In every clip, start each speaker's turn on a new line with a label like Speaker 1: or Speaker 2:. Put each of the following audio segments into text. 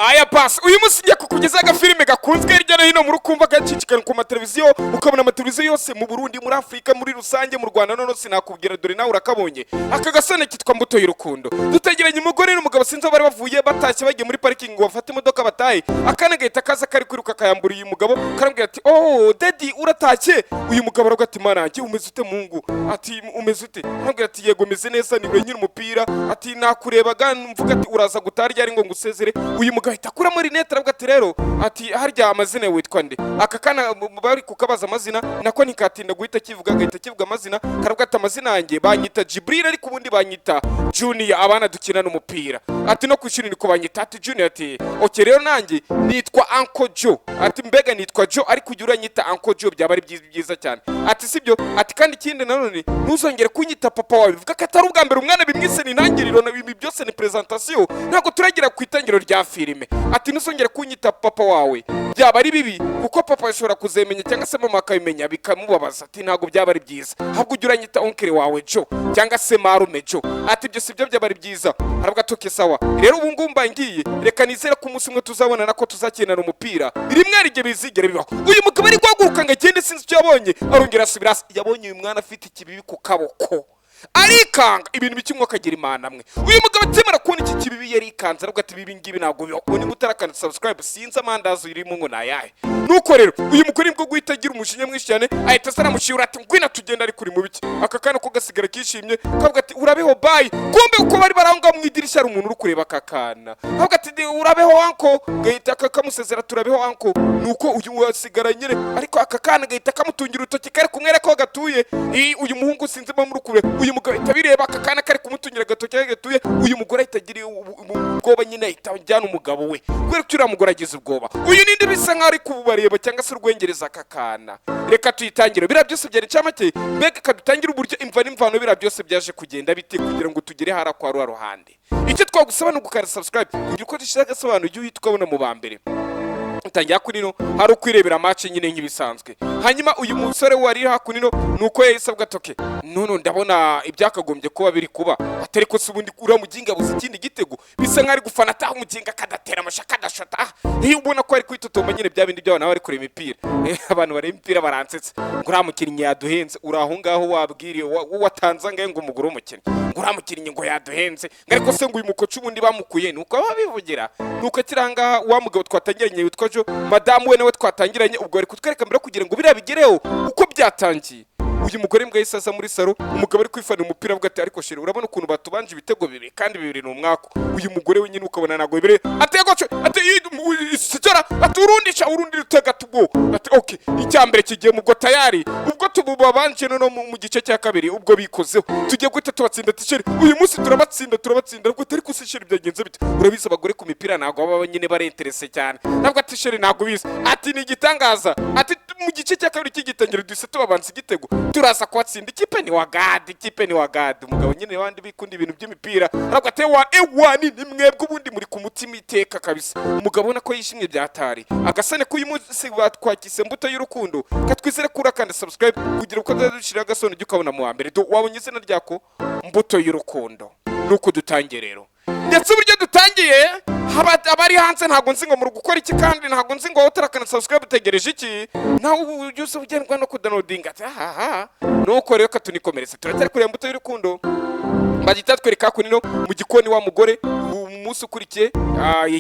Speaker 1: Aya pasi, uyu munsi ngiye kukugezaho agafilime gakunzwe hirya no hino muri kumva gacicikana ku mateleviziyo, ukabona amateleviziyo yose mu Burundi, muri Afurika muri rusange, mu Rwanda. None sinakubwira, dore nawe urakabonye. Aka gasone kitwa Mbuto y'Urukundo. Dutegeranye umugore n'umugabo, sinzi aho bari bavuye, batashye bagiye muri parikingi ngo bafate imodoka batahe. Akana gahita kaza kari kwiruka, kayambura uyu mugabo, karambwira ati: "Oh daddy, uratashye?" Uyu mugabo aravuga ati: "Mana yanjye, umeze ute mungu?" Ati: "Umeze ute?" Arambwira ati: "Yego, meze neza, ni nyine umupira." Ati: "Nakurebaga mvuga ati uraza gutaha ryari ngo ngusezere." Uyu mugabo ahita akuramo rinete, aravuga ati: "Rero," ati, "harya amazina yawe witwa nde?" Aka kana bari kukabaza amazina, nako ntikatinda guhita kivuga, gahita kivuga amazina. Karavuga ati: "Amazina yanjye banyita Jibril, ariko ubundi banyita Junior, abana dukinana umupira." Ati: "No ku ishuri niko banyita." Ati: "Junior." Ati: "Okay, rero nanjye nitwa Uncle Joe." Ati: "Mbega nitwa Joe, ariko ujya uranyita Uncle Joe byaba ari byiza, byiza cyane." Ati: "Sibyo?" Ati: "Kandi ikindi nanone, ntuzongere kunyita papa wawe." Bivuga ko atari ubwa mbere umwana bimwise, ni intangiriro, ibi byose ni presentation, ntabwo turagera ku itangiriro rya filime. Ati: "Ntuzongere kunyita papa wawe, byaba ari bibi, kuko papa ashobora kuzemenya cyangwa se mama akabimenya bikamubabaza." Ati: "Ntabwo byaba ari byiza, ahubwo ujya uranyita oncle wawe Joe cyangwa se marume Joe." Ati: "Ibyo si byo, byaba ari byiza." Aravuga ati: "Okay, sawa rero, ubu ngubu mbaye ngiye, reka nizere ko umunsi umwe tuzabonana, ko tuzakinana umupira rimwe, hari igihe bizigera bibaho." Uyu mugabo ari guhaguruka ngo agende, sinzi icyo yabonye, arongera asubira hasi. Yabonye uyu mwana afite ikibibi ku kaboko, arikanga ibintu bikimwe akagira Imana amwe. Uyu mugabo akimara kubona iki kibibi yarikanze, aravuga ati: "Ibi ngibi ntabwo bibaho." Ubu niba utarakanda subscribe, sinzi amandazi urimo ngo ni ayahe. Nuko rero uyu mugore nibwo guhita agira umujinya mwinshi cyane, ahita asa namushyira, ati: "Ngwino tugenda, ariko uri mu biki?" Aka kana ko gasigara kishimye, kavuga ati: "Urabeho, bye." Kumbe uko bari barangwa mu idirishya hari umuntu uri kureba aka kana, avuga ati: "Urabeho uncle." Gahita kamusezera, "Turabeho uncle." Nuko uyu wasigara nyine, ariko aka kana gahita kamutungira urutoki, kari kumwereka ko gatuye. Uyu muhungu sinzi impamvu uri kure. Uyu mugabo ahita abireba, aka kana kari kumutungira agatoki aho gatuye. Uyu mugore ahita agira ubwoba nyine, ahita ajyana umugabo we, kubera ko uriya mugore agize ubwoba. Uyu ninde bisa nkaho ari kubareba cyangwa se urwengereza aka kana? Reka tuyitangire. Biriya byose byari incamake, mbega kadutangire uburyo imva n'imvano biriya byose byaje kugenda bite kugira ngo tugere hariya kwa ruriya ruhande. Icyo twagusaba ni ugukanda subscribe kugira uko dushyira agasobanuro ujye uhita ukabona mu ba mbere. Tangira kuri hari ukwirebera match nyine nk'ibisanzwe. Hanyuma uyu musore wari hakuno ni uko yahise avuga ati: "Okay, none ndabona ibyakagombye kuba biri kuba atari ko se ubundi uriya muginga abuze ikindi gitego." Bisa nkaho ari gufana, ataha umuginga akadatera amashaka akadashota. Iyo ubona ko ari kwitotomba nyine, bya bindi by'abantu bari kureba imipira. Abantu bareba imipira baransetsa ngo uriya mukinnyi yaduhenze. Uri aho ngaho wabwiriye watanze angahe ngo umugure umukinnyi, ngo uriya mukinnyi ngo yaduhenze, ngo ariko se ngo uyu mukoci ubundi bamukuye? Ni uko babivugira. Nuko akiri aha ngaha, wa mugabo twatangiranye witwa Jo, madamu we nawe twatangiranye, ubwo bari kutwereka mbere kugira ngo biriya bigereho uko byatangiye. Uyu mugore mbwa yahise aza muri salo, umugabo ari kwifanira umupira, avuga ati: "Ariko chérie, urabona ukuntu batubanje ibitego bibiri, kandi bibiri ni umwaka." Uyu mugore we nyine ukabona ntabwo bibiri. Ati: "Yego." Ati: "Sicara." Ati: "Urundi sha, urundi rutega tubo." Ati: "Okay, icya mbere kigiye mu bwo tayari, ubwo tububabanje no mu gice cya kabiri, ubwo bikozeho tugiye guhita tubatsinda." Ati: "Chérie, uyu munsi turabatsinda, turabatsinda." Ariko ati: "Ariko se chérie, byagenze bite?" Urabizi abagore ku mipira ntabwo baba nyine barenterese cyane. Ntabwo. Ati: "Chérie, ntabwo ubizi." Ati: "Ni igitangaza." Ati: "Mu gice cya kabiri cy'igitangira duhise tubabanza igitego, turaza kubatsinda. Ikipe ni wagadi, ikipe ni wagadi." Umugabo nyine wandi bikunda ibintu by'imipira aravuga ati: "Ewa ewani, ni mwebwe ubundi muri ku mutima iteka kabisa." Umugabo ubona ko yishimye byatari agasane ko uyu munsi batwakise Mbuto y'Urukundo. Katwizere ko urakanda subscribe kugira uko dushyira agasone ujye ukabona mu wa mbere. Wabonye izina ryako, Mbuto y'Urukundo. Nuko dutangiye rero, ndetse uburyo dutangiye abari hanze ntabwo nzi ngo muri gukora iki, kandi ntabwo nzi ngo utarakana subscribe utegereje iki, nawe ujya uza ugendwa no kudownloadinga. Ati: "Ahaha." Nuko rero katunikomeretse, turacyari kureba Mbuto y'Urukundo. Bagita twereka hakuno mu gikoni wa mugore umunsi ukurikiye,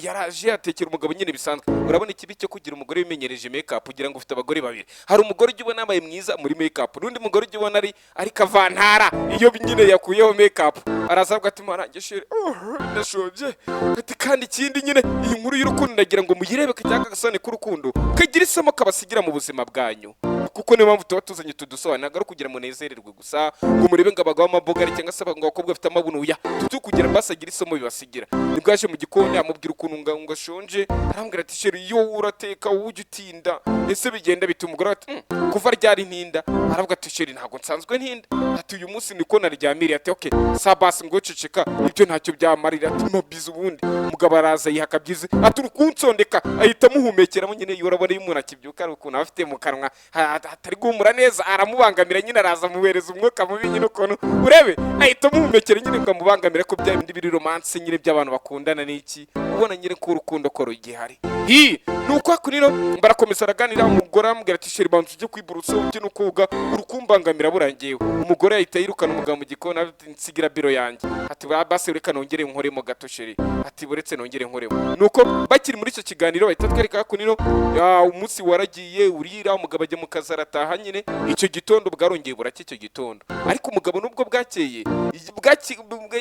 Speaker 1: yaraje atekera umugabo nyine bisanzwe. Urabona ikibi cyo kugira umugore wimenyereje makeup, ugira ngo ufite abagore babiri. Hari umugore ujya ubona yambaye mwiza muri makeup, n'undi mugore ujya ubona ari kavantara iyo nyine yakuyeho makeup. Araza avuga ati: "Marange chérie, oh, ndashonje." Ati: "Kandi ikindi nyine, iyi nkuru y'urukundo ndagira ngo muyirebe, cyangwa agasane k'urukundo kagira isomo kabasigira mu buzima bwanyu," kuko niyo mpamvu tuba tuzanye utu dusobanuro. Ntabwo ari ukugira ngo munezererwe gusa, ngo murebe ngo abagabo b'amabogari cyangwa se ngo abakobwa bafite amabuno ya tutu, kugira ngo basagire isomo bibasigira. Nibwo yaje mu gikoni amubwira ukuntu ngo ashonje. Arambwira ati: "Chérie, iyo urateka ujya utinda, ese bigenda bituma?" Umugore ati: Kuva ryari ntinda?" Aravuga ati: "Chérie, ntabwo nsanzwe ntinda." Ati: "Uyu munsi niko naryamiriye." Ati: "Okay, sa basi." Ngo ceceka, ibyo ntacyo byamarira. Ati: "Mabizi." Ubundi umugabo araza yihaka byize, ati: "Uri kunsondeka." Ahita amuhumekeramo nyine. Urabona iyo umuntu akibyuka hari ukuntu aba afite mu kanwa hatari guhumura neza, aramubangamira nyine, araza amuhereza umwuka mubi nyine ukuntu urebe, ahita amuhumekera nyine ngo amubangamire, ko bya bindi biri romance nyine by'abantu bakundana n'iki. Ubona Ubona nyine ko urukundo ko rugihari. Hi, nuko hakuno barakomeza araganira. Umugore aramubwira ati: "Chéri, banza ujye kwiburutsa, ujye no koga, urukumbangamira burangiwe." Umugore ahita yirukana umugabo mu gikoni, ati: "Nsigira biro yanjye." Ati: "Basi reka nongere nkoremo gato, chéri." Ati: "Buretse nongere nkoremo." Nuko bakiri muri icyo kiganiro, bahita twereka hakuno ya umunsi waragiye urira, umugabo ajya mu kazi, arataha nyine. Icyo gitondo bwarongeye buracya icyo gitondo, ariko umugabo nubwo bwakeye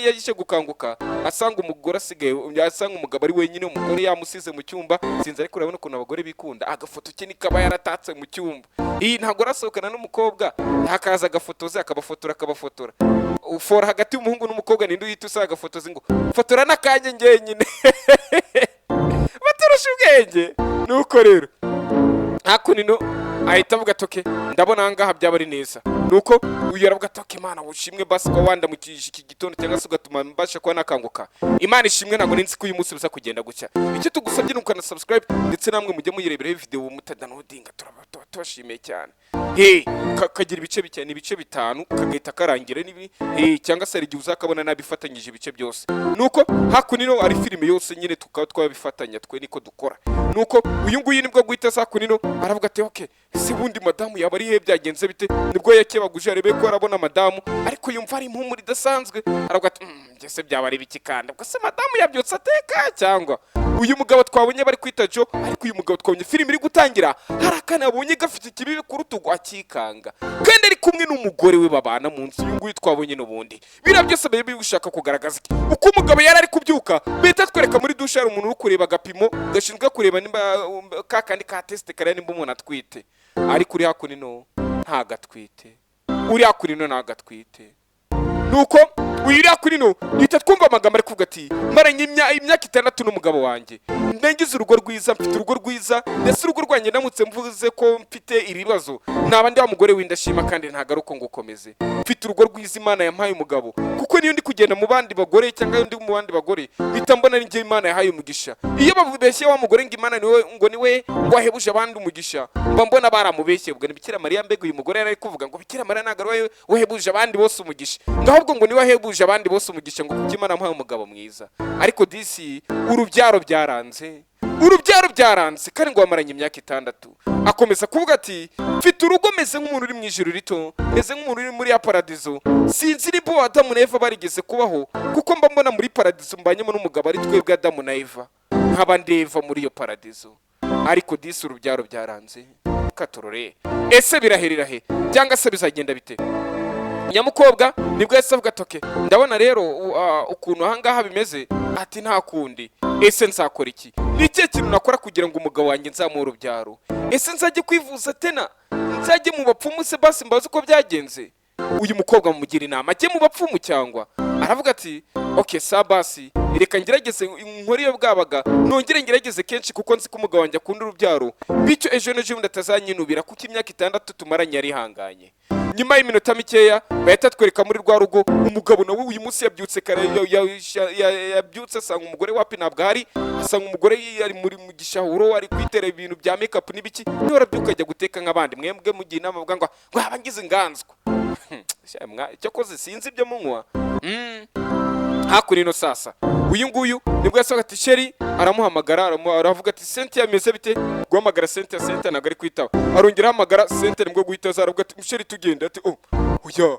Speaker 1: yaje gukanguka asanga umugore asigaye, asanga umugabo ari wenyine, umugore yamusize mu cyumba. Sinzi, ariko urabona ukuntu abagore bikunda, agafoto ke nikaba yaratatse mu cyumba. Iyi ntabwo arasohokana n'umukobwa, hakaza agafotozi akabafotora, akabafotora ufora hagati y'umuhungu n'umukobwa. Ninde uhita usanga agafotozi ngo fotora n'akanya njyenyine? Baturusha ubwenge. Nuko rero hakuno ahita avuga ati: "Okay, ndabona ahangaha byaba ari neza." Nuko uyu aravuga ati: "Okay, Imana ushimwe, basi ko wandamukije iki gitondo, cyangwa se ugatuma mbasha kuba nakanguka. Imana ishimwe, ntabwo nzi ko uyu munsi uza kugenda gutya." Icyo tugusabye ni ukana subscribe, ndetse namwe mujye muyireberaho video mutadownloadinga. Turaba tubashimiye cyane. He, kagira ibice bike, ni ibice 5, kagahita karangira nibi. He, cyangwa se hari igihe uzakabona nabifatanyije ibice byose. Nuko hakuno ari filime yose nyine, tukaba twabifatanya, twe niko dukora. Nuko uyu nguyu nibwo guhita za hakuno aravuga ati: "Okay, ese bundi madamu yaba ari he? Byagenze bite?" Nibwo yakebaguje arebe ko arabona madamu, ariko yumva ari impumuro idasanzwe. Aravuga ati: "Njye se byaba ari ibiki kandi? Ubwo se madamu yabyutse ateka?" Cyangwa uyu mugabo twabonye bari kwita Joe, ariko uyu mugabo twabonye filime iri gutangira, hari akana yabonye gafite ikibibi ku rutugu, akikanga, kandi ari kumwe n'umugore we babana mu nzu. Uyu nguyu twabonye n'ubundi, biriya byose biba bishaka kugaragaza iki? Uko umugabo yari ari kubyuka, bahita twereka muri douche hari umuntu uri kureba agapimo gashinzwe kureba nimba ka kandi ka test kareba nimba umuntu atwite. Ariko uri hakuno ntagatwite, uri hakuno ntagatwite. Nuko uyu uri hakuno duhita twumva amagambo ari kuvuga ati: "Maranye imyaka 6 n'umugabo wanjye, ndengize urugo rwiza, mfite urugo rwiza. Ndetse urugo rwanjye, ndamutse mvuze ko mfite ibibazo, naba ndi wa mugore w'indashima, kandi ntabwo ari uko ngo ukomeze. Mfite urugo rwiza, Imana yampaye umugabo, kuko niyo ndi kugenda mu bandi bagore cyangwa iyo ndi mu bandi bagore, mpita mbona ari njye Imana yahaye umugisha. Iyo babeshye wa mugore ngo Imana niwe, ngo niwe ngo wahebuje abandi umugisha, mba mbona baramubeshye. Ubwo ni Bikira Mariya." Mbega uyu mugore yari ari kuvuga ngo Bikira Mariya ntabwo ari we wahebuje abandi bose umugisha, ngo ahubwo ngo niwe wahebuje abandi bose umugisha, ngo kuko Imana yamuhaye umugabo mwiza. Ariko disi urubyaro byaranze, urubyaro byaranze, kandi ngo wamaranye imyaka 6." Akomeza kuvuga ati: "Mfite urugo, meze nk'umuntu uri mu ijuru rito, meze nk'umuntu uri muri ya paradizo. Sinzi niba Adamu na Eva barigeze kubaho, kuko mba mbona muri paradizo mbanyemo n'umugabo ari twebwe Adamu na Eva, nkaba ndeva muri iyo paradizo. Ariko disi urubyaro byaranze." Katorore, ese biraherera he, cyangwa se bizagenda bite? Nyamukobwa nibwo yahise avuga ati: "Okay, ndabona rero ukuntu ahangaha bimeze." Ati: "Nta kundi, ese nzakora iki? Ni ikihe kintu nakora kugira ngo umugabo wanjye nzamuhe urubyaro? Ese nzajye kwivuza tena? Nzajye mu bapfumu se basi mbaze uko byagenze?" Uyu mukobwa amugira inama ajye mu bapfumu, cyangwa aravuga ati: "Okay, sa basi reka ngerageze nkore iyo bwabaga, nongere ngerageze kenshi, kuko nzi ko umugabo wanjye akunda urubyaro, bityo ejo n'ejo bundi atazanyinubira, kuko imyaka 6 tumaranye yarihanganye." Nyuma y'iminota mikeya bahita twereka muri rwa rugo, umugabo nawe uyu munsi yabyutse kare, yabyutse asanga umugore wapi, ntabwo ahari. Asanga umugore ari muri mu gishahuro, ari kwitera ibintu bya makeup n'ibiki. Niwe arabyuka ajya guteka nk'abandi. Mwebwe mugiye inama muvuga ngo haba ngize inganzwa. Cyakoze sinzi ibyo munywa. Hakuno sasa uyu nguyu nibwo yasohoka ati: "Chéri." Aramuhamagara, aravuga ati: "Cynthia, bimeze bite?" Guhamagara Cynthia, Cynthia ntabwo ari kwitaba. Arongera ahamagara Cynthia, nibwo guhita aza, aravuga ati: "Chéri, tugende." Ati: "Oh oya,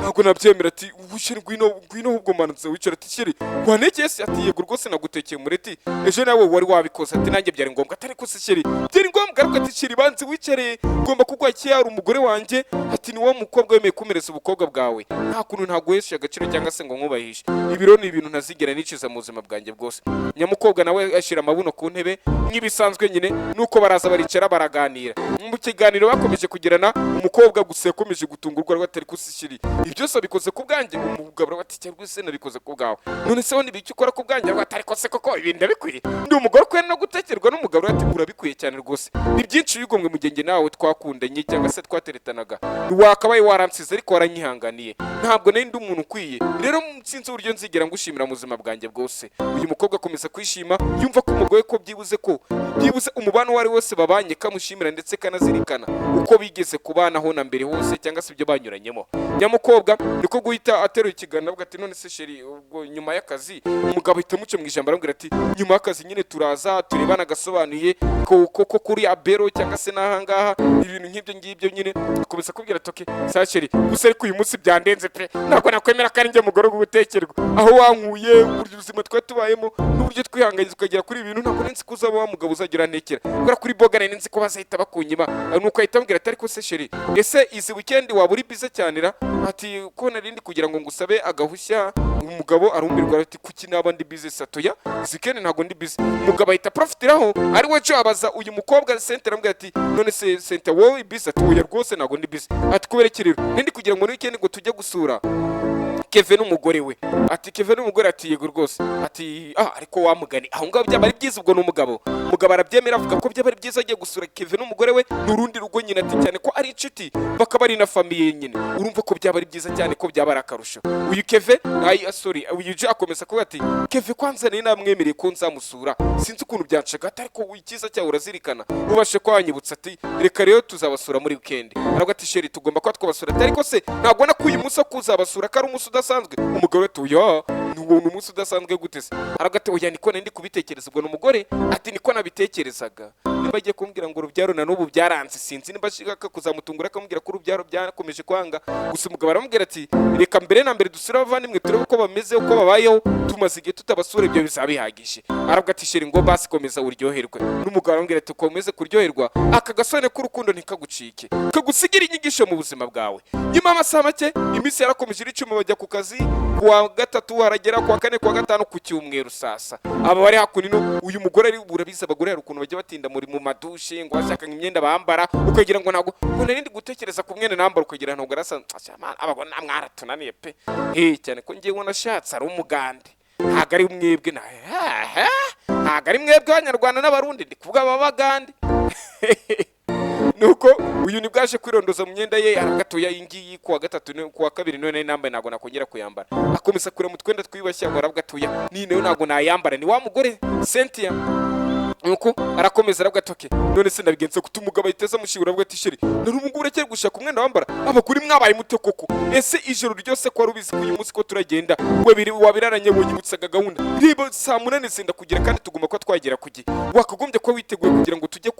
Speaker 1: ntabwo nabyemera." Ati: "Chéri, ngwino, ngwino ahubwo." Manutse wicara. Ati: "Chéri, wantekeye se?" Ati: "Yego rwose, nagutekeye umureti. Ejo nawe wari wabikoze." Ati: "Nanjye byari ngombwa." Atari ko se chéri, byari ngombwa? Ariko ati: "Chéri, banze wicare, ngomba kuguha hari umugore wanjye." Ati: "Ni wowe mukobwa wemeye kumereza ubukobwa bwawe, nta kuntu ntaguhesha agaciro cyangwa se ngo nkubahishe. Ibiro ni ibintu ntazigera nicuza mu buzima bwanjye bwose." Nyamukobwa nawe ashyira amabuno ku ntebe nk'ibisanzwe nyine. Nuko baraza baricara baraganira. Mu kiganiro bakomeje kugirana, umukobwa gusa yakomeje gutungurwa atari kusishyiri ibyo byose abikoze ku bwanjye. Umugabo ati: "Cyangwa se nabikoze ku bwawe? None se wowe ibiki ukora ku bwanjye?" Aravuga ati: "Ariko se koko ibi ndabikwiye? Ndi umugore ukwiye no gutekerwa n'umugabo?" Ati: "Urabikwiye cyane rwose. Ni byinshi wigomwe mu gihe njye nawe twakundanye cyangwa se twateretanaga. Wakabaye waransize, ariko waranyihanganiye. Ntabwo nari ndi umuntu ukwiye. Rero sinzi uburyo nzigera ngushimira mu buzima bwanjye bwose." Uyu mukobwa akomeza kwishima, yumva ko umugore ko byibuze umubano uwo ari wose babanye kamushimira, ndetse kanazirikana uko bigeze kubana. kubanaho na mbere hose, cyangwa se ibyo banyuranyemo. Nyamukobwa niko guhita ateruye ikiganiro, avuga ati: "None se chéri, ubwo nyuma y'akazi?" Umugabo ahita amuca mu ijambo, aramubwira ati: "Nyuma y'akazi nyine turaza turebana agasobanuye ko kuri abero cyangwa se n'ahangaha, ibintu nk'ibyo ngibyo nyine." Akomeza kubwira ati: "Okay, sa chéri, gusa ariko uyu munsi byandenze pe. Ntabwo nakwemera ko ari njye mugore wo gutekerwa. Aho wankuye, uburyo ubuzima twari tubayemo n'uburyo twihanganye tukagera kuri ibi bintu, ntabwo nzi ko uzaba wa mugabo uzagira antekera, kubera kuri boga nari nzi ko bazahita bakunyima." Nuko ahita ambwira ati: "Ariko se chéri, ese izi weekend waba uri busy cyane ra?" Ati: "Ko nari ndi kugira ngo ngusabe agahushya." Umugabo arumirwa, ati: "Kuki naba ndi busy?" "Satoya, izi weekend ntabwo ndi busy." Umugabo ahita profitiraho, ari we cyo abaza uyu mukobwa Sente, aramubwira ati: "None se Sente, wowe busy?" Ati: "Oya rwose, ntabwo ndi busy." Ati: "Kubera iki rero? Nindi kugira ngo muri weekend ngo tujye gusura Keve n'umugore we." Ati: "Keve n'umugore?" Ati: "Yego rwose." Ati: "Ah, ariko wamugani aho ngaho byaba ari byiza." Ubwo ni umugabo arabyemera, avuga ko byaba ari byiza agiye gusura Keve n'umugore we, ni urundi rugo nyine. Ati cyane ko ari inshuti, bakaba ari na famille nyine, urumva ko byaba ari byiza cyane, ko byaba ari akarusho. Uyu Keve, ay sorry, uyu Je akomeza kuvuga ati: "Keve kwanza nari namwemereye ko nzamusura, sinzi ukuntu byancaga." Ati: "Ariko icyiza cyawe urazirikana, ubashe ko wanyibutsa." Ati: "Reka rero tuzabasura muri weekend." Aravuga ati: "Chéri, tugomba kuba twabasura." Ati: "Ariko se ntabwo ubona ko uyu munsi wo kuzabasura ko ari umunsi udasanzwe?" Umugore ati: "Oya, ni umunsi udasanzwe gute se?" Aravuga ati: "Oya, niko nari ndi kubitekereza." Ubwo ni umugore ati: "Niko nabitekerezaga, nimba agiye kumbwira ngo urubyaro na n'ubu byaranze, sinzi nimba ashaka kuzamutungura akamubwira ko urubyaro byakomeje kwanga." Gusa umugabo aramubwira ati: "Reka mbere na mbere dusure abavandimwe, turebe uko bameze, uko babayeho, tumaze igihe tutabasura, ibyo bizaba bihagije." Aravuga ati: "Chéri, ngo basi komeza uryoherwe." N'umugabo aramubwira ati: "Ukomeze kuryoherwa, aka gasone k'urukundo ntikagucike, kagusigire inyigisho mu buzima bwawe." Nyuma y'amasaha make, iminsi yarakomeje iricuma, bajya ku kazi. Kuwa gatatu haragera, kuwa kane, kuwa gatanu, ku cyumweru. Sasa aba bari hakuno, uyu mugore ari, urabizi abagore hari ukuntu bajya batinda muri mu madushe, ngo bashaka imyenda bambara, ukagira ngo ntabwo ngo nari ndi gutekereza ku mwenda nambara, ukagira ntabwo arasa. Abagore namwe mwaratunaniye pe. Cyane ko ngewe nashatse ari umugande, ntabwo ari mwebwe, ntabwo ari mwebwe abanyarwanda n'abarundi, ndi kuvuga ababagande. Nuko uyu nibwo aje kwirondoza mu myenda ye, aravuga ati: "Oya, iyi ngiyi kuwa gatatu kuwa kabiri none nambaye, ntabwo nakongera kuyambara." Akomeza kureba mu twenda twiyubashye, ngo aravuga ati: "Oya, ni nayo ntabwo nayambara." Ni wa mugore Cynthia. Nuko arakomeza aravuga ati: "Okay, none se ndabigenza gute?" Umugabo ahita aza amushibura, avuga ati: "Chéri, none ubu ngubu urekere gushaka umwenda wambara? Abagore mwabaye mute koko? Ese ijoro ryose ko wari ubizi ko uyu munsi ko turagenda, wabiri wabiraranye, wonyibutsaga gahunda? Reba saa 8 zenda kugera kandi tugomba kuba twagera ku gihe, wakagombye kuba witeguye kugira ngo tujye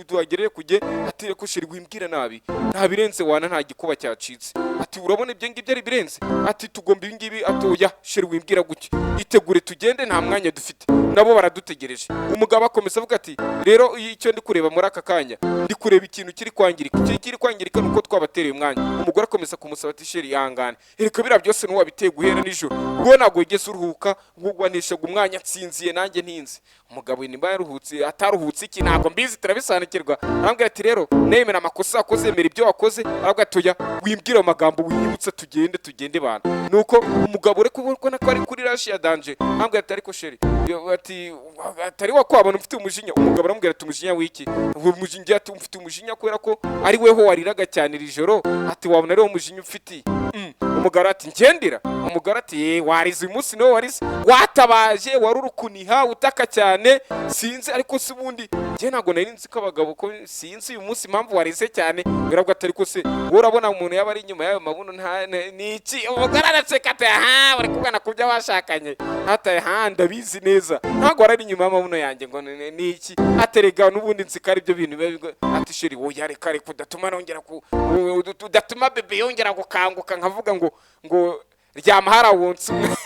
Speaker 1: tuhagerere ku gihe." Ati: "Reko chéri, wimbwira nabi, nta birenze wana, nta gikuba cyacitse." Ati: "Urabona ibyo ngibyo ari birenze?" Ati: "Tugomba ibi ngibi." Ati: "Oya chéri, wimbwira gutya, itegure tugende, nta mwanya dufite, nabo baradutegereje." Umugabo akomeza avuga ati: "Rero icyo ndi kureba muri aka kanya, ndi kureba ikintu kiri kwangirika. Icyo kiri kwangirika ni uko twabatereye umwanya." Umugore akomeza kumusaba ati: "Chéri, ihangane, reka biriya byose ntiwabiteye guhera nijoro, ubwo ntabwo wigeze uruhuka, waneshaga umwanya, nsinziye nanjye ntinze." Umugabo nimba yaruhutse ataruhutse iki ntabwo mbizi, turabisobanukirwa. Arambwira ati: "Rero nemera amakosa wakoze, emera ibyo wakoze." Aravuga ati: "Oya, wimbwira ayo magambo, wiyibutsa, tugende, tugende bana." Nuko umugabo uri kubona ko ari kuri rush ya danger, arambwira ati: "Ariko chéri," ati: "Atari wakwabona ufite umujinya." Umugabo aramubwira ati: "Umujinya w'iki?" Umujinya, ati: "Mfite umujinya kubera ko ari weho wariraga cyane iri joro." Ati: "Wabona ariwo mujinya ufitiye." Umugabo ati: "Ngendera." Umugore ati: "Ye, warize uyu munsi, niwe warize, watabaje, wari uri kuniha utaka cyane, sinzi. Ariko se ubundi njye ntabwo nari nzi ko abagabo ko sinzi uyu munsi impamvu warize cyane." Birabwo atari ko se wowe urabona umuntu yaba ari inyuma y'ayo mabuno nta ni iki? Umugore araseka ati: "Aha uri kugana ku byo washakanye." Ati: "Aha ndabizi neza, ntabwo wari ari inyuma y'amabuno yanjye ngo ni iki." Aterega n'ubundi nzi ko ari byo bintu biba ati: "Chéri, wowe reka reka, udatuma nongera ku udatuma bébé yongera gukanguka nkavuga ngo ryama harawonsa umwe."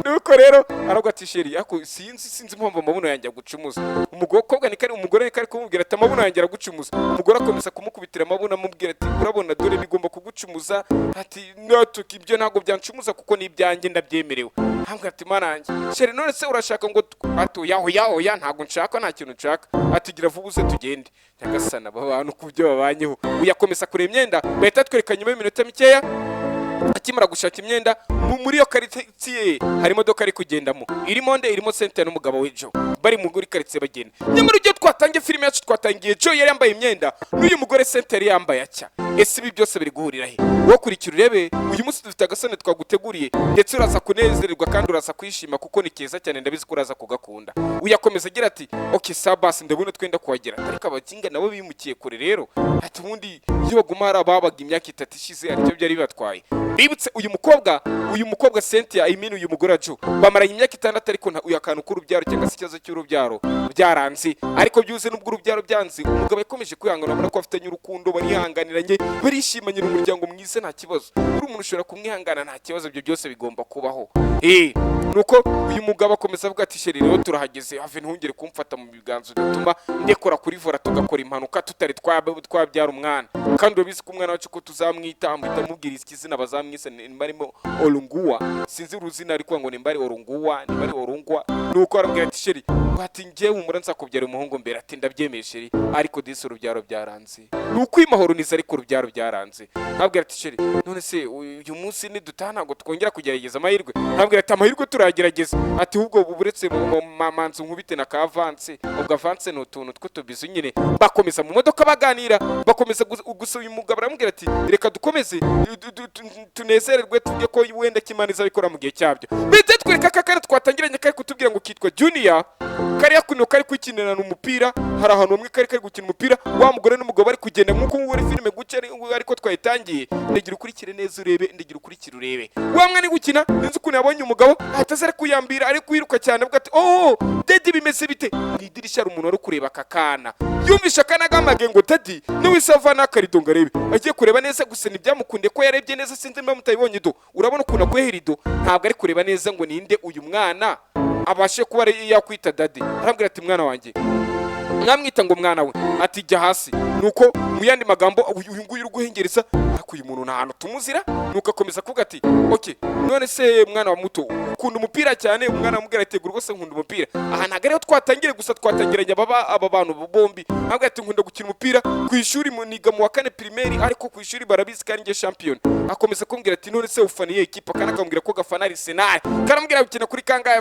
Speaker 1: Nuko rero aravuga ati: "Chéri, ariko sinzi impamvu amabuno yanjye agucumuza." Umukobwa ni kari, umugore ni kari kumubwira ati: "Amabuno yanjye aragucumuza." Umugore akomeza kumukubitira amabuno, amubwira ati: "Urabona dore bigomba kugucumuza." Ati: "Natuka ibyo ntabwo byancumuza kuko ni ibyanjye, ndabyemerewe." Ambwira ati: "Mana yanjye, chéri, none se urashaka ngo ati: 'Oya, oya, oya, ntabwo nshaka, nta kintu nshaka.'" Ati: "Gira vuba uze tugende." Nyagasana, aba bantu ku byo babanyeho! Uyakomeza kureba imyenda, bahita twereka nyuma y'iminota mikeya, akimara gushaka imyenda muri iyo karitsiye hari imodoka ari kugendamo, irimo nde? Irimo Cynthia n'umugabo we Joe. Bari muri karitsiye bagenda. Nyamara ibyo twatangiye filime yacu, twatangiye Joe yari yambaye imyenda n'uyu mugore Cynthia yari yambaye atya. Ese ibi byose biri guhurira he? Wowe kurikira urebe. Uyu munsi dufite agasone twaguteguriye, ndetse uraza kunezererwa kandi uraza kwishima kuko ni keza cyane. Ndabizi ko uraza kugakunda. Uyakomeza agira ati: "Ok, sa basi, ndabona twenda kuhagera." Ariko abakinga nabo bimukiye kure rero. Ati: "Ubundi iyo baguma hari ababaga imyaka 3 ishize, hari icyo byari bibatwaye." Bibutse uyu mukobwa Cynthia, I mean uyu mugore wa Joe, bamaranye imyaka 6, ariko uyu akantu k'urubyaro cyangwa se ikibazo cy'urubyaro byaranze. Ariko byuze n'ubwo urubyaro byanze, umugabo yakomeje kwihangana. Urabona ko bafitanye urukundo, barihanganiranye, barishimanye, umuryango mwiza, nta kibazo. Uri umuntu ushobora kumwihangana, nta kibazo, ibyo byose bigomba kubaho. Nuko uyu mugabo akomeza avuga ati: "Chérie, rero turahageze, have ntungere kumfata mu biganza, udatuma ndekora kuri volant tugakora impanuka tutari twabyara umwana. Kandi urabizi ko umwana wacu ko tuzamwita." Amuhita amubwiriza izina bazamwisa, nimba arimo Orunguwa, sinzi uruzina, ariko ngo nimba ari Orunguwa, nimba ari Orungwa. Nuko arambwira ati: "Chérie," ati, "njyewe humura, nzakubyara umuhungu mbere." Ati: "Ndabyemeye chérie, ariko disi urubyaro byaranze, ni ukwimahoroniza, ariko urubyaro byaranze." Ntabwira ati: "Chérie, none se uyu munsi nidutaha ntabwo twongera kugerageza amahirwe?" Ntabwira ati: "Amahirwe turayagerageza." Ati: "Ahubwo buretse manzu nkubite na ka avance." Ubwo avance ni utuntu tw'utubizu nyine. Bakomeza mu modoka baganira, bakomeza gusa uyu mugabo aramubwira ati: "Reka dukomeze tunezererwe, tuvuge ko wenda Kimana izabikora mu gihe cyabyo." Bihita twereka aka kana twatangiranye kari kutubwira ngo kitwa Junior. Kariya kuno kari kwikinirana umupira. Hari ahantu hamwe kari kari gukina umupira, wa mugore n'umugabo bari kugenda nk'uko muri filime guca ariko twayitangiye. Ndagira ukurikire neza urebe, ndagira ukurikire urebe. Wa mwana ari gukina, sinzi ukuntu yabonye umugabo, ahita aza ari kuyambira, ari kwiruka cyane, avuga ati: "Oh daddy, bimeze bite?" Mu idirishya hari umuntu wari kureba aka kana. Yumvishe akana gamage ngo "daddy", niwe se avana akarido ngo arebe. Agiye kureba neza gusa ntibyamukundiye ko yarebye neza. Sinzi niba mutayibonye. Do urabona ukuntu akuyeho irido, ntabwo ari kureba neza ngo ninde uyu mwana abashe kuba yakwita daddy. Arambwira ati: "Mwana wanjye," mwamwita ngo mwana we, ati: "Jya hasi." Nuko mu yandi magambo uyu nguyu uri guhengereza, ariko uyu muntu nta hantu tumuzira. Nuko akomeza kuvuga ati: "Ok, none se mwana wa muto, ukunda umupira cyane?" Umwana amubwira ati: "Rwose nkunda umupira." Aha ntabwo ariho twatangire gusa, twatangiranye aba bantu bombi. Ntabwo ati: "Nkunda gukina umupira ku ishuri, niga mu wa kane primaire, ariko ku ishuri barabizi ko ari njye champion." Akomeza kumbwira ati: "None se ufana iyihe kipe?" Akana akamubwira ko gafana Arsenal. Karamubwira: "Gukina kuri kangahe?"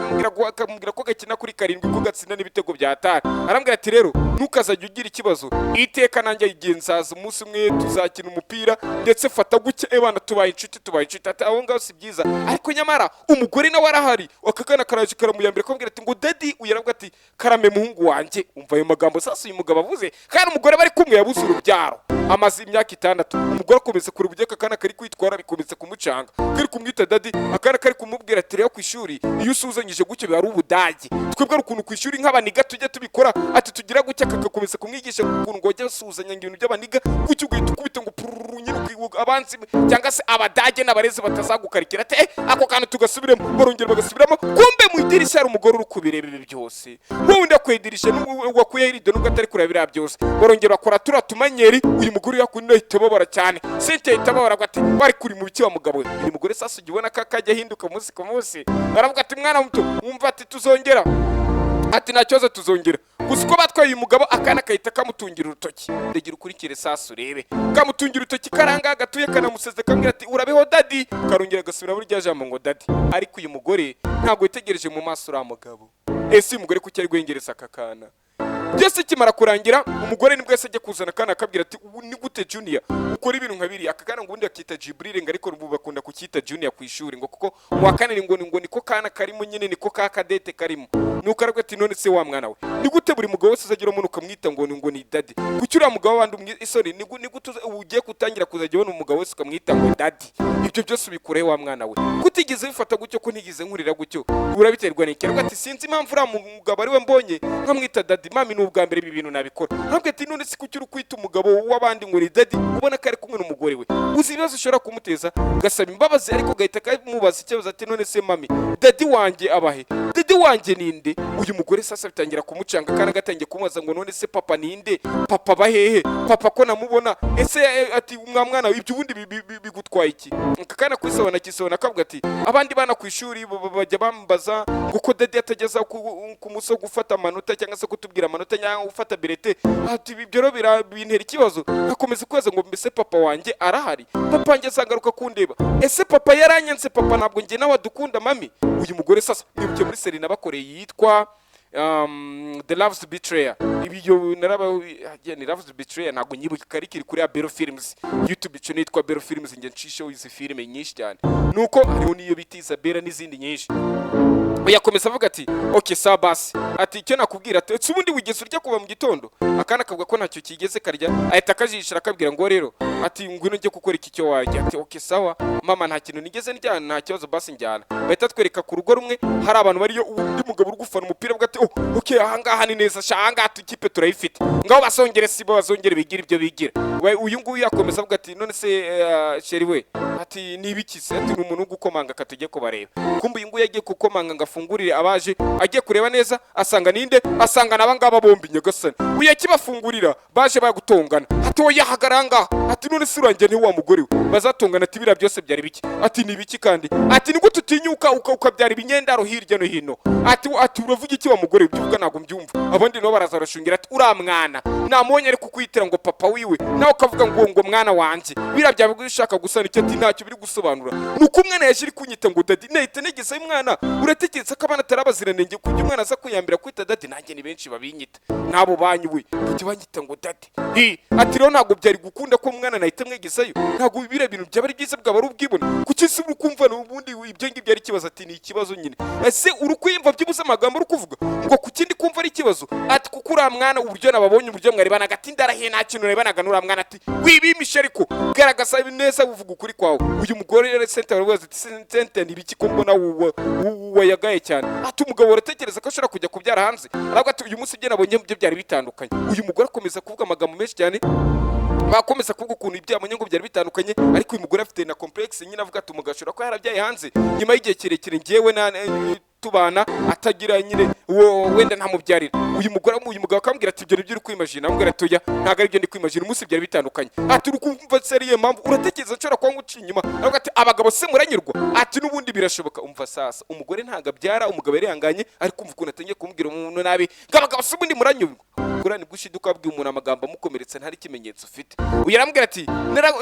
Speaker 1: Akamubwira ko gakina kuri 7, ko gatsinda n'ibitego bya tari. Arambwira ati: "Rero ntukazajya ugira ikibazo iteka, nanjye igihe nzaza, umunsi umwe tuzakina umupira, ndetse fata gutya ebana, tubaye inshuti, tubaye inshuti." Ati: "Aho ngaho si byiza." Ariko nyamara umugore nawe arahari. Aka kana karaje karamuyambira, kamubwira ati ngo "daddy". Uyu aravuga ati: "Karame muhungu wanjye." Umva ayo magambo sasa uyu mugabo avuze kandi umugore bari kumwe yabuze urubyaro, amaze imyaka 6. Umugore akomeza kureba uburyo aka kana kari kwitwara, bikomeza kumucanga, kari kumwita daddy. Akana kari kumubwira ati: "Rero ku ishuri iyo usuhuzanyije gutyo biba ari ubudage. Twebwe hari ukuntu ku ishuri nk'abaniga tujya tubikora." Ati: "Tugira gutya." Kagakomeza kumwigisha ukuntu ngo bajya basuhuzanya, ngo ibintu by'abaniga gutyo, ugahita ukubita ngo pururu nyine, abanzi cyangwa se abadage n'abarezi batazagukarikira. Ati: "Ako kantu tugasubiremo." Barongera bagasubiramo. Kumbe mu idirishya hari umugore uri kubireba ibi byose. Wowe undi akuye idirishya wakuyeho irido, nubwo atari kureba biriya byose. Barongera bakora turiya tumanyeri. Uyu mugore yakunda ahita ababara cyane. Cynthia ahita ababara ati: "Bari kuri mu biki wa mugabo we?" Uyu mugore sasa ujya ubona ko akajya ahinduka umunsi ku munsi. Baravuga ati: "Mwana muto, wumva," ati, "tuzongera." Ati: "Nta kibazo, tuzongera." Gusa uko batwaye uyu mugabo, akana kahita kamutungira urutoki. Ndagira ukurikire sasa urebe. Kamutungira urutoki karanga gatuye, kanamuseze, kambwira ati: "Urabeho daddy." Karongera gasubira muri rya jambo ngo "daddy". Ariko uyu mugore ntabwo yitegereje mu maso uriya mugabo. Ese uyu mugore kuki ari guhengereza aka kana? Byose kimara kurangira, umugore nibwo yahise ajya kuzana akana, akabwira ati: "Ubu ni gute Junior ukora ibintu nka biriya?" Aka kana ngo ubundi akita Jibril, ngo ariko ubu bakunda kucyita Junior ku ishuri, ngo kuko mu wa kane ngo niko kana karimo nyine, niko ka kadete karimo. Nuko aravuga ati: "None se wa mwana we, ni gute buri mugabo wese uzagira umuntu ukamwita ngo ni daddy? Kuki uriya mugabo w'abandi sorry, ni gute ugiye gutangira kuzajya ubona umugabo wese ukamwita ngo daddy? Ibyo byose ubikurehe wa mwana we? Kutigeze bifata gutyo, ko ntigeze nkurira gutyo, urabiterwa n'iki?" Aravuga ati: "Sinzi impamvu uriya mugabo ari we mbonye nkamwita daddy. Mami, ni ubwa mbere ibi bintu nabikora." Aravuga ati: "None se kuki uri kwita umugabo w'abandi ngo ni daddy, ubona ko ari kumwe n'umugore we? Uzi ibibazo ushobora kumuteza?" Gasaba imbabazi, ariko gahita kamubaza ikibazo ati: "None se mami, daddy wanjye abahe? Daddy wanjye ninde?" Uyu mugore sasa bitangira kumucanga kandi agatangiye kumubaza ngo: "None se papa ninde? Papa abahehe? Papa ko namubona ese?" Ati: "Mwa mwana we, ibyo ubundi bigutwaye iki?" Aka kana kwisobana kisobana, akavuga ati: "Abandi bana ku ishuri bajya bambaza ngo ko daddy atageza ku munsi wo gufata amanota cyangwa se kutubwira amanota cyangwa gufata bulletin." Ati: "Ibyo rero bintera ikibazo, nkakomeza kubaza ngo mbese papa wanjye arahari? Papa wanjye azagaruka kundeba? Ese papa yaranyanze? Papa ntabwo njye nawe adukunda, mami?" Uyu mugore sasa mwibuke muri série nabakoreye yitwa The Love's Betrayer. Ibyo naraba ni Love's Betrayer, ntabwo nyibuka, ariko iri kuri Abero Films YouTube, ico nitwa Abero Films. Njye ncisheho izi filime nyinshi cyane, nuko hariho n'iyo bita Isabella n'izindi nyinshi. Yakomeza avuga ati: "Ok, sawa basi." Ati: "Icyo nakubwira," ati: "Ese ubundi wigeze urya kuva mu gitondo?" Akana kavuga ko ntacyo kigeze karya. Ahita akajishira, akabwira ngo rero, ati: "Ngwino njye gukora iki cyo warya." Ati: "Ok, sawa mama, nta kintu nigeze ndya, nta kibazo, basi njyana." Bahita twereka ku rugo rumwe hari abantu bariyo, undi mugabo uri gufana umupira, avuga ati: "Oh ok, ahangaha ni neza sha, ahangaha ikipe turayifite, ngaho basongere sibo, bazongere bigire ibyo bigira." We uyu nguyu yakomeza avuga ati: "None se chéri we?" Ati: "Ni ibiki se?" Ati: "Ni umuntu uri gukomanga, katujye kubareba." Kumbe uyu nguyu yagiye gukomanga ngo afungurire abaje, agiye kureba neza asanga ninde? Asanga n'aba ngaba bombi. Nyagasani, uyu akibafungurira baje bagutongana. Ati: "Oya, hagarara ngaha." Ati: "None se urangiye ni wa mugore we?" Bazatongana. Ati: "Biriya byose byari biki?" Ati: "Ni ibiki?" Kandi ati: "Ni gute utinyuka ukabyara ibinyendaro hirya no hino?" Ati: "Uravuga iki wa mugore we? Ibyo uvuga ntabwo mbyumva." Abandi nabo baraza barashungira. Ati: "Uriya mwana namubonye ari kukwitira ngo papa wiwe, nawe ukavuga ngo mwana wanjye, biriya byaba ushaka gusa nicyo." Ati: "Ntacyo biri gusobanura, ni uko umwana yaje ari kunyita ngo daddy, nahita negezayo umwana. Uratekereza ko abana atari abaziranenge kujya umwana aza kuyambira kwita daddy? Nanjye ni benshi babinyita, n'abo banyu we bajya banyita ngo daddy." Hi, ati: "Rero ntabwo byari gukunda ko umwana nahita mwegezayo, ntabwo biriya bintu byaba ari byiza, bwaba ari ubwibone. Kuki se uri kumva ubundi ibyo ngibyo ari ikibazo?" Ati: "Ni ikibazo nyine. Ese uri kwiyumva byibuze amagambo uri kuvuga ngo kuki ndi kumva ari ikibazo?" Ati: "Kuko uriya mwana, uburyo nababonye, uburyo mwarebanaga." Ati: "Ndarahiye, nta kintu narebanaga n'uriya mwana." Ati: "Wibimishe, ariko garagaza neza, uvuga ukuri kwawe." Uyu mugore rero sente baravuga ati: "Sente, ni ibiki ko mbona wayagaye cyane?" Ati: "Umugabo uratekereza ko ashobora kujya kubyara hanze?" Aravuga ati: "Uyu munsi ibyo nabonye byo byari bitandukanye." Uyu mugore akomeza kuvuga amagambo menshi cyane, bakomeza kuvuga ukuntu ibyo yabonye ngo byari bitandukanye, ariko uyu mugore afite na complexe nyine, avuga ati: "Umugabo ashobora kuba yarabyaye hanze nyuma y'igihe kirekire, njyewe na tubana atagira nyine uwo wenda ntamubyarira." Uyu mugore, uyu mugabo akambwira ati: "Ibyo nibyo uri kwimagina." Amubwira ati: "Oya, ntabwo aribyo ndi kwimagina, umunsi byari bitandukanye." Ati: "Uri kumva se ariyo mpamvu uratekereza nshobora kuba nguciye inyuma?" Aravuga ati: "Abagabo se muranyurwa?" Ati: "N'ubundi birashoboka." Umva sasa, umugore ntabwo abyara, umugabo yarihanganye, ariko kumva ukuntu atangiye kumubwira umuntu nabi ngo: "Abagabo se ubundi muranyurwa?" Kuri nibwo ushiduka wabwiye umuntu amagambo amukomeretsa ntari ikimenyetso ufite. Uyu aramubwira ati: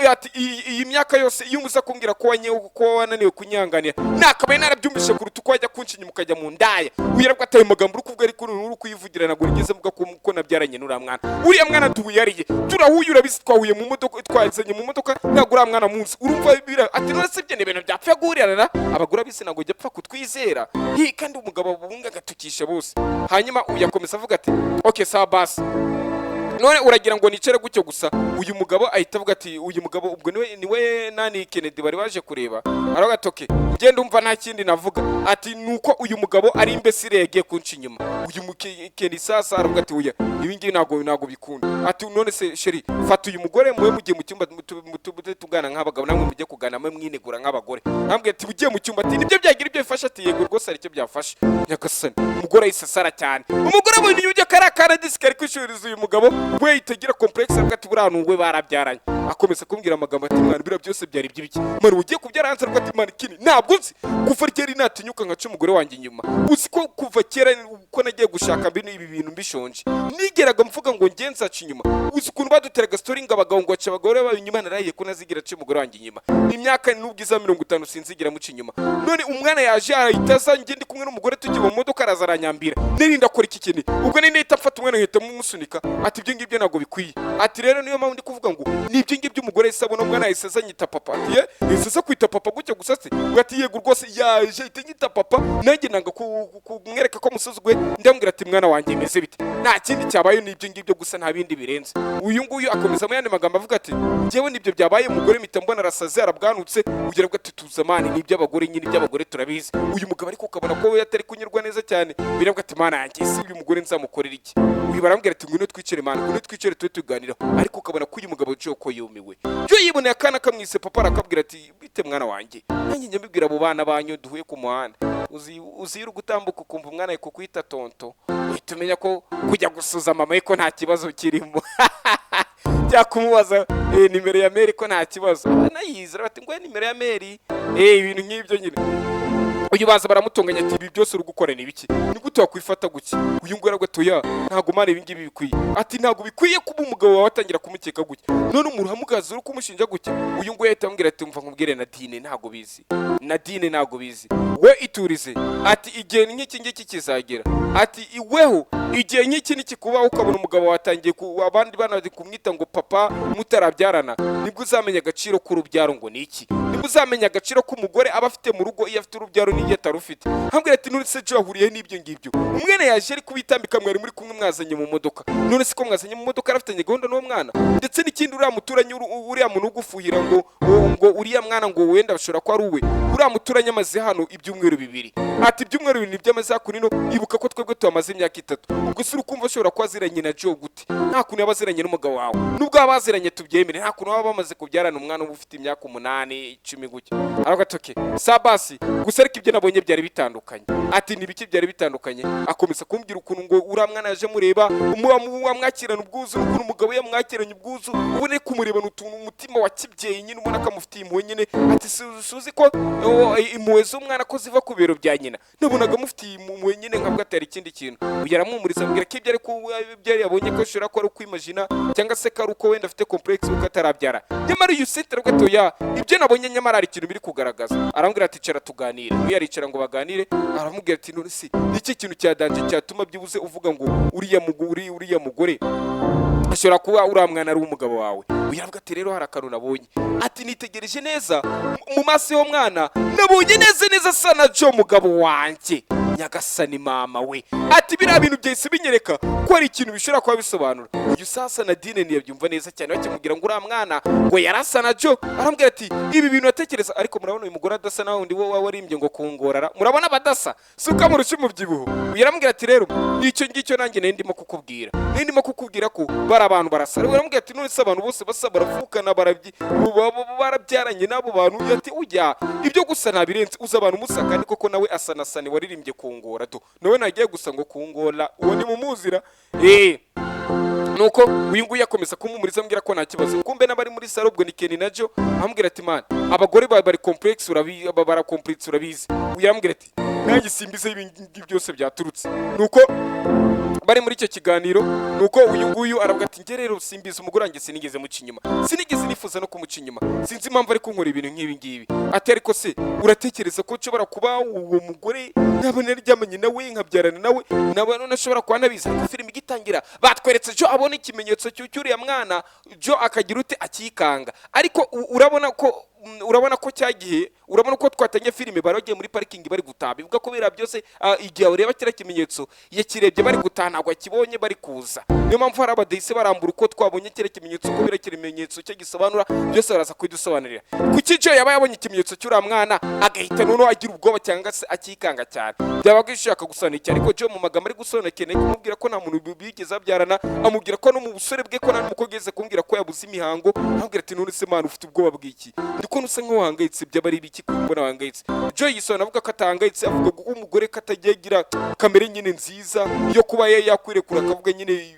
Speaker 1: Ati iyi myaka yose iyo umuza kumbwira ko ko wananiwe kunyanganira, nakabaye narabyumvise kuruta uko wajya kunca inyuma ukajya mu ndaya." Uyu aravuga ati: "Ayo magambo uri kuvuga, ariko uri kuyivugira, ntabwo nigeze mvuga ko nabyaranye n'uriya mwana. Uriya mwana duhuyariye, turahuye, urabizi, twahuye mu modoka, twazanye mu modoka, ntabwo uriya mwana munsi urumva bira." Ati: "None se ibyo ni ibintu byapfa guhurirana? Abagore abisi ntabwo jya apfa kutwizera." Hi, kandi umugabo abunga agatukisha bose. Hanyuma uyu akomeza avuga ati: "Ok, sawa basi, none uragira ngo nicare gutyo gusa?" Uyu mugabo ahita avuga ati, uyu mugabo ubwo niwe nani, Kennedy bari baje kureba, aravuga ati: "Ok, njye ndumva nta kindi navuga." Ati: "Nuko uyu mugabo ari imbesire, yagiye kunca inyuma." Uyu Kennedy sasa aravuga ati: "Oya, ibi ngibi ntabwo bikunda." Ati: "None se chéri, fata uyu mugore mube mugiye mu cyumba, mute tugana nk'abagabo, namwe mujye kugana, mwe mwinegura nk'abagore." Nambwiye ati: "Ugiye mu cyumba." Ati: "Nibyo byagira ibyo bifasha?" Ati: "Yego rwose, hari icyo byafasha." Nyagasani, umugore ahise asara cyane. Umugore abonye uburyo kariya kana disi kari kwishuriza uyu mugabo we, itagira complexe, avuga ati: "Buriya we barabyaranye." Akomeza kumbwira amagambo ati: "Mwana, biriya byose byari iby'ibiki? Mwana, ugiye kubyara hanze?" Aravuga ati: "Mwana, kini ntabwo nzi kuva ryari natinyuka nkaca umugore wanjye inyuma. Uzi ko kuva kera uko nagiye gushaka bino ibi bintu mbishonje, nigeraga mvuga ngo nge nzaca inyuma? Uzi ukuntu baduteraga story ngo abagabo ngo baca abagore babo inyuma? Narahiye ko nazigira aca umugore wanjye inyuma. Imyaka n'ubwiza 50 sinzigira muca inyuma. None umwana yaje arahita aza, njye ndi kumwe n'umugore tugiye mu modoka, araza aranyambira, nirinda akora iki kintu, ubwo ni nahita mfata umwana nkahita mumusunika." Ati: "Ibyo ngibyo ntabwo bikwiye." Ati: "Rero niyo mpamvu ndi kuvuga ngo ni ibyo ngibyo." Umugore yahise abona umwana yahise aza anyita papa. Ati: "Ye, yahise aza kwita papa gutya gusa se?" Ubwo ati: "Yego rwose, yaje ahita anyita papa, nanjye nanga kumwereka ko musuzuguye, ndamubwira ati: 'Mwana wanjye, meze bite?' Nta kindi cyabaye, ni ibyo ngibyo gusa, nta bindi birenze." Uyu nguyu akomeza mu yandi magambo avuga ati: "Njyewe nibyo byabaye." Umugore mpita mbona arasaze, arabwanutse. Ugira ngo ati: "Tuza man, ni iby'abagore nyine, iby'abagore turabizi." Uyu mugabo ariko ukabona ko we atari kunyurwa neza cyane. Biravuga ati: "Mana yanjye, ese uyu mugore nzamukorera iki?" Uyu barambwira ati: "Ngwino twicare man, ngwino twicare tube tuganiraho." Ariko ukabona ko uyu mugabo Joe ko yumiwe. Joe yiboneye akana kamwise papa, arakabwira ati: "Bite mwana wanjye? Nanjye njya mbibwira abo bana banyu duhuye ku muhanda. Uzi iyo uri gutambuka ukumva umwana ari kukwita tonto, uhita umenya ko kujya gusuza mama we ko nta kibazo kirimo, cyangwa kumubaza nimero ya meri ko nta kibazo." Abana yizera bati ngo nimero ya meri, ibintu nk'ibyo nyine. Uyu baza baramutonganya ati: "Ibi byose uri gukora ni ibiki? Ni gute wakwifata gutya?" Uyu nguyu aragatoya: "Ntabwo mana ibi ngibi bikwiye." Ati: "Ntabwo bikwiye kuba umugabo wawe atangira kumukeka gutya, none umuntu uramugaza uri kumushinja gutya." Uyu nguyu ahita amubwira ati: "Mva nkubwire Nadine, ntabwo bizi. Nadine, ntabwo bizi, we iturize." Ati: "Igihe nk'iki ngiki kizagera." Ati: "Iweho igihe nk'iki nikikubaho, ukabona umugabo watangiye ku abandi bana bari kumwita ngo papa mutarabyarana, nibwo uzamenya agaciro k'urubyaro ngo ni iki, nibwo uzamenya agaciro k'umugore aba afite mu rugo iyo afite urubyaro n'iyo atarufite." Hambwira ati: "None se Joe ahuriye n'ibyo ngibyo? Umwana yaje ari kubitambika, mwari muri kumwe, mwazanye mu modoka. None se ko mwazanye mu modoka, arafitanye gahunda n'uwo mwana? Ndetse n'ikindi, uriya muturanyi, uriya muntu ugufuhira ngo uriya mwana ngo wenda bashobora kuba ari uwe, uriya muturanyi amaze hano ibyumweru 2." Ati: "Ibyumweru 2 nibyo amaze hakuno. Ibuka ko twebwe tuhamaze imyaka 3. Ubwo se uri kumva ashobora kuba aziranye na Joe gute? Nta kuntu yaba aziranye n'umugabo wawe. Nubwo baba baziranye tubyemere, nta kuntu baba bamaze kubyarana umwana uba ufite imyaka 8, 10 gutya." Aravuga ati: "Okay, sa basi gusa, ariko ibyo nabonye byari bitandukanye." Ati: "Ni ibiki byari bitandukanye?" Akomeza kumbwira ukuntu ngo uriya mwana yaje mureba, wamwakirana ubwuzu, n'ukuntu umugabo yamwakiranye ubwuzu, ubone ari kumurebana utuntu umutima wa kibyeyi nyine, ubona ko amufitiye impuhwe nyine. Ati: "Suzi ko impuhwe z'umwana ko ziva ku bibero bya nyina? Nabonaga amufitiye impuhwe nyine, nkavuga ati hari ikindi kintu." Uyu aramwumuriza, amubwira ko ibyo ari ibyo yabonye ko ashobora kuba ari ukwimagina, cyangwa se ko ari uko wenda afite complexe kuko atarabyara. Nyamara uyu site aravuga ati: "Oya, ibyo nabonye nyamara hari ikintu biri kugaragaza." Aramubwira ati: "Icara tuganire." Uyu aricara ngo baganire. Aramubwira ati: "None se ni iki kintu cya danger cyatuma byibuze uvuga ngo uriya mugore ashobora kuba uriya mwana ari uw'umugabo wawe?" Uyu aravuga ati: "Rero hari akantu nabonye." Ati: "Nitegereje neza mu maso y'uwo mwana, nabonye neza neza asa na Joe mugabo wanjye. Nyagasani mama we!" Ati: "Biriya bintu byahise binyereka ko hari ikintu bishobora kuba bisobanura." Uyu sasa Nadine ntiyabyumva neza cyane. Bakimubwira ngo uriya mwana ngo yarasa na Joe, arambwira ati: "Ibi bintu atekereza, ariko murabona uyu mugore adasa nawe undi wowe warimbye ngo kungorara? Murabona badasa? Si uko amurusha umubyibuho?" Uyu aramubwira ati: "Rero nicyo ngicyo nanjye nari ndimo kukubwira ko bari abantu barasa." Rero aramubwira ati: "None se abantu bose basa baravukana, barabyaranye n'abo bantu?" Ati: "Ujya ibyo gusa ntabirenze, uzi abantu musa." Kandi koko nawe asa na Sani waririmbye kungora do, nawe nagiye gusa ngo kungora uwo ni mumuzira. Nuko uyu nguyu akomeza kumumuriza, ambwira ko nta kibazo. Kumbe n'abari muri salo, ubwo ni Kenny na Joe, ambwira ati: "Man, abagore bari complex, urabi bara complex, urabizi." Uyu arambwira ati: "Nanjye simbize ibi ngibi byose byaturutse." Nuko bari muri icyo kiganiro, nuko uyu nguyu aravuga ati: "Njye rero simbizi, umugore wanjye sinigeze muca inyuma, sinigeze nifuza no kumuca inyuma, sinzi impamvu ari kunkora ibintu nk'ibi ngibi." Ati: "Ariko se uratekereza ko nshobora kuba uwo mugore naba naryamanye nawe, nkabyarana nawe, nawe none ashobora kuba nabizi?" Ariko filime igitangira batweretse Joe abona ikimenyetso cy'uriya mwana. Joe akagira ute? Akikanga. Ariko urabona ko cya gihe, urabona ko twatangiye filime bari bagiye muri parikingi bari gutaha. Bivuga ko biriya byose, igihe ureba kiriya kimenyetso yakirebye bari gutaha, ntabwo akibonye bari kuza. Niyo mpamvu hari abadahise barambura uko twabonye kiriya kimenyetso, ko biriya kimenyetso cyo gisobanura byose baraza kubidusobanurira. Kuki Joe yaba yabonye ikimenyetso cy'uriya mwana agahita noneho agira ubwoba cyangwa se akikanga cyane? Byaba bishaka gusobanura iki? Ariko Joe mu magambo ari gusobanura, akeneye kumubwira ko nta muntu bigeze babyarana. Amubwira ko no mu busore bwe ko nta n'umukobwa yigeze kumubwira ko yabuze imihango. Amubwira ati: "None se mwana, ufite ubwoba bw'iki? Ndi kubona usa nk'uwahangayitse, byaba ari ibiki mbona wahangayitse?" Joe yisobanura avuga ko atahangayitse, avuga ko umugore ko atagiye agira kamere nyine nziza yo kuba yakwirekura, akavuga nyine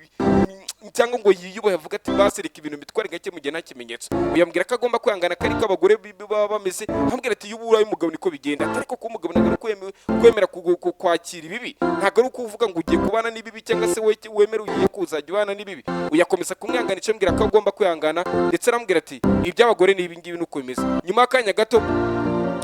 Speaker 1: cyangwa ngo yiyubahe, avuga ati: "Basi reka ibintu bitware gake mu gihe nta kimenyetso." Uyambwira ko agomba kwihangana, ko ariko abagore baba bameze. Ambwira ati: "Iyo uburaye umugabo niko bigenda." Ati: "Ariko kuba umugabo ntabwo ari kwemera kwakira ibibi, ntabwo ari ukuvuga ngo ugiye kubana n'ibibi cyangwa se wemere ugiye kuzajya ubana n'ibibi." Uyakomeza kumwihanganisha, ambwira ko agomba kwihangana, ndetse arambwira ati: "Iby'abagore ni ibi ngibi, nuko bimeze." Nyuma y'akanya gato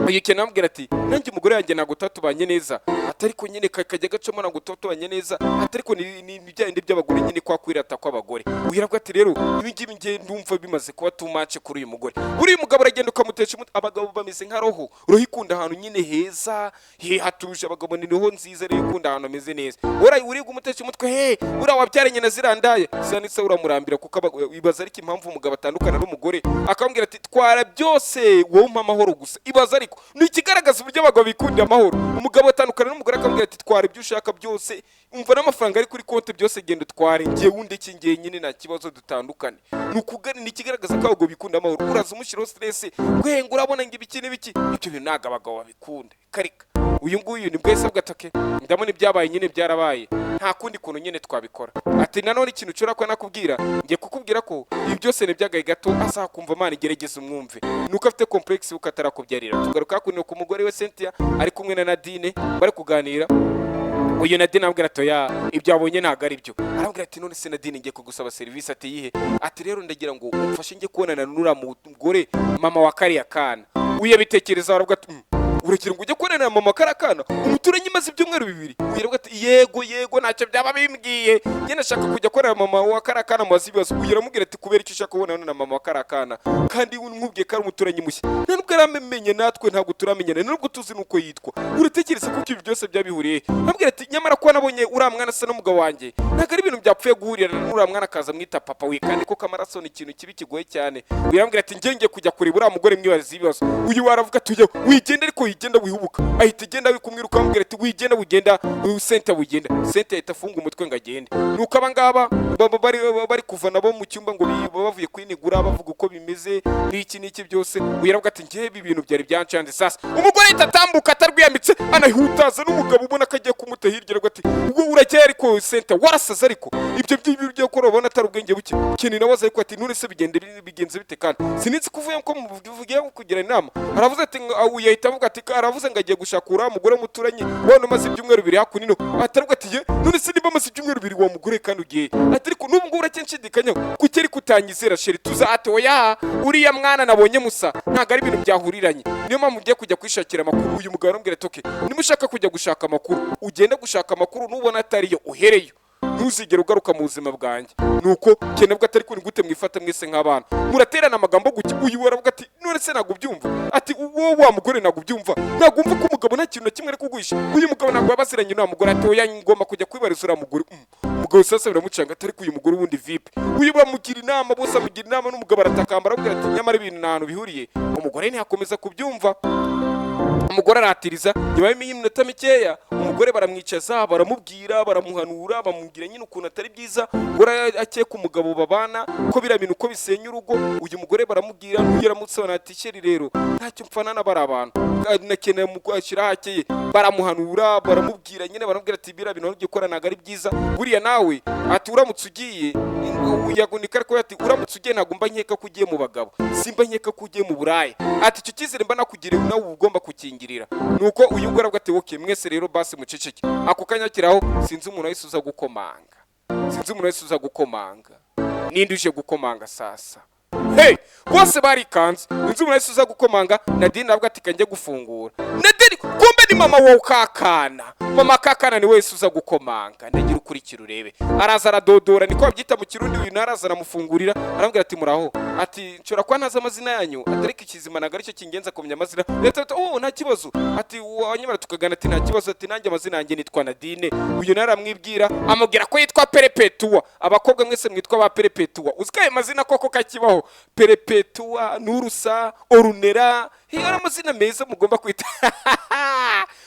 Speaker 1: uyu Ken amubwira ati: "Nanjye umugore wanjye ntabwo tuba tubanye neza." Ati: "Ariko nyine kajya gacamo, ntabwo tuba tubanye neza." Ati: "Ariko ni bya bindi by'abagore nyine, kwa kwirata kw'abagore." Uyu aravuga ati: "Rero ibi ngibi ngiye ndumva bimaze kuba too much kuri uyu mugore." Buriya umugabo aragenda ukamutesha umutwe. Abagabo bameze nka roho. Roho ikunda ahantu nyine heza he hatuje. Abagabo ni roho nziza rero, ikunda ahantu hameze neza. Urayi uriga umutesha umutwe he, buriya wabyaranye na ziriya ndaya zanitse, uramurambira kuko ibaza ariko impamvu umugabo atandukana n'umugore, akamubwira ati: "Twara byose, wowe umpa amahoro gusa." Ibaza ariko, ni ikigaragaza uburyo abagabo bikundira amahoro. Umugabo atandukana n'umugore akamubwira ati: "Twara ibyo ushaka byose, umva n'amafaranga ari kuri konti byose, genda utware, ngewe undeke ngewe nyine nta kibazo, dutandukane." Ni ukugana, ni ikigaragaza ko abagabo bikunda amahoro. Uraza umushyiraho stress, ngo urabona ngo ibiki n'ibiki, ibyo bintu ntabwo abagabo babikunda karika. Uyu nguyu nibwo yahise avuga ati: "Okay, ndabona ibyabaye nyine byarabaye, nta kundi kuntu nyine twabikora." Ati: "Nanone ikintu ushobora kuba nakubwira, ngiye kukubwira ko ibi byose ni iby'agahe gato, azakumva. Mana, igerageze umwumve, nuko afite complexe kuko atarakubyarira." Tugaruka hakuno ku mugore we Cynthia, ari kumwe na Nadine bari kuganira. Uyu Nadine amubwira ati: "Oya, ibyo wabonye ntabwo ari byo." Arambwira ati: "None se Nadine, ngiye kugusaba serivisi." Ati: "Yihe?" Ati: "Rero ndagira ngo umfashe njye kubonana n'uriya mugore, mama wa kariya kana." Uyabitekereza, aravuga ati: Uragira ngo ujye kubonana na mama kariya kana, umuturanyi maze ibyumweru 2?" Uyu aravuga ati: "Yego, yego, ntacyo byaba bimbwiye, njye ndashaka kujya kubonana na mama wa kariya kana mubaze ibibazo." Uyu aramubwira ati: "Kubera icyo ushaka kubonana na mama wa kariya kana, kandi nkubwiye ko ari umuturanyi mushya, nta nubwo yaramenye, natwe ntabwo turamenyana, nubwo tuzi nuko yitwa, uratekereza ko ibyo byose byabihuriye?" Arambwira ati: "Nyamara kuba nabonye uriya mwana asa n'umugabo wanjye, ntabwo ari ibintu byapfuye guhurira n'uriya mwana akaza amwita papa we, kandi koko amaraso ni ikintu kibi kigoye cyane." Uyu arambwira ati: "Njye ngiye kujya kureba uriya mugore mwibariza ibibazo." Uyu aravuga ati: "Ujya wigenda, ariko wigenda wihubuka." Ahita agenda wikumwiruka, amubwira ati: "Wigenda, wigenda senta, wigenda." Senta ahita afunga umutwe ngo agende. Nuko aba ngaba bari kuva nabo mu cyumba ngo bavuye kwinigura, bavuga uko bimeze n'iki n'iki byose. Uyu aravuga ati: "Njyewe ibi bintu byari byancanze." Sasa umugore ahita atambuka atarwiyambitse, anahutaza n'umugabo ubona ko agiye kumuta hirya. Aravuga ati: "Ubwo urajyayo? Ariko senta, warasaze, ariko ibyo by'ibyo byo gukora ubona atari ubwenge buke?" Kenny nawe aza ariko ati: "None se bigende bigenze bite? Kandi sinzi ko uvuye ko muvugiye kugira inama." Aravuze ati uyu ahita avuga ati: "Aravuze ngo agiye gushaka uriya mugore muturanye wone umaze ibyumweru 2 hakuno ino." Ati, aravuga ati: "Ye, none se niba amaze ibyumweru 2 uwo mugore kandi ugiye?" Ati: "Ariko n'ubu ngubu uracyanshidikanyaho, kuki ariko utanyizera chérie?" Tuza. Ati: "Oya, uriya mwana nabonye musa, ntabwo ari ibintu byahuriranye, niyo mpamvu ugiye kujya kwishakira amakuru." Uyu mugabo aramubwira ati: "Okay, niba ushaka kujya gushaka amakuru, ugende gushaka amakuru, nubona atariyo uhereyo, ntuzigere ugaruka mu buzima bwanjye." Nuko cyane avuga ati: "Ariko ni gute mwifata mwese nk'abana, muraterana amagambo gutya?" Uyu aravuga ati: "None se ntabwo ubyumva?" Ati: "Wowe wa mugore, ntabwo ubyumva, ntabwo wumva ko umugabo nta kintu na kimwe ari kuguhisha? Uyu mugabo ntabwo yabaziranye n'uriya mugore." Ati: "Oya, ngomba kujya kwibariza uriya mugore." Umugabo sasa biramucanga ati: "Ariko uyu mugore ubundi vipi?" Uyu bamugira inama bose, amugira inama n'umugabo aratakamba, aramubwira ati: "Nyamara ibintu nta hantu bihuriye." Umugore ntiyakomeza kubyumva, umugore aratiriza. Nyuma y'iminota mikeya umugore baramwicaza, baramubwira, baramuhanura, bamubwira nyine ukuntu atari byiza umugore akeka umugabo babana, ko biriya bintu uko bisenya urugo. Uyu mugore baramubwira, n'uyu aramusobanurira ati: "Chéri, rero ntacyo mpfana n'abari abantu nakeneye mu kwashyira hakeye." Baramuhanura, baramubwira nyine, baramubwira ati: "Biriya bintu wari gukora ntabwo ari byiza buriya nawe." Ati: "Uramutse ugiye," yagunika, ariko ati: "Uramutse ugiye, ntabwo mba nkeka ko ugiye mu bagabo, simba nkeka ko ugiye mu buraya." Ati: "Icyo cyizere mba nakugiriye, nawe uba ugomba kukingirira." Nuko uyu nguyu aravuga ati: "Okay, mwese rero basi muceceke." Ako kanya kiraho, sinzi umuntu wahise uza gukomanga, sinzi umuntu wahise uza gukomanga. Ninde uje gukomanga sasa? Hey, bose barikanze. Sinzi umuntu wahise uza gukomanga. Nadine aravuga ati: "Kanjye gufungura." Nadine, kumbe ni mama wowe kakana, mama kakana ni wese uza gukomanga. Ndagira ukurikira urebe. Araza aradodora, niko babyita mu Kirundi. Uyu naraza aramufungurira, arambwira ati: "Muraho." Ati: "Nshobora kuba ntazi amazina yanyu." Ati: "Ariko ikizima ntabwo aricyo kingenza kumenya amazina." Leta ati: "Oh, nta kibazo." Ati: "Wanyemera tukagana?" Ati: "Nta kibazo." Ati: "Nanjye amazina yanjye nitwa Nadine." Uyu nawe aramwibwira, amubwira ko yitwa Perepetuwa. Abakobwa mwese mwitwa ba Perepetuwa, uzi ko ayo mazina koko kakibaho? Perepetuwa, Nurusa, Orunera, hiyo ari amazina meza mugomba kwita.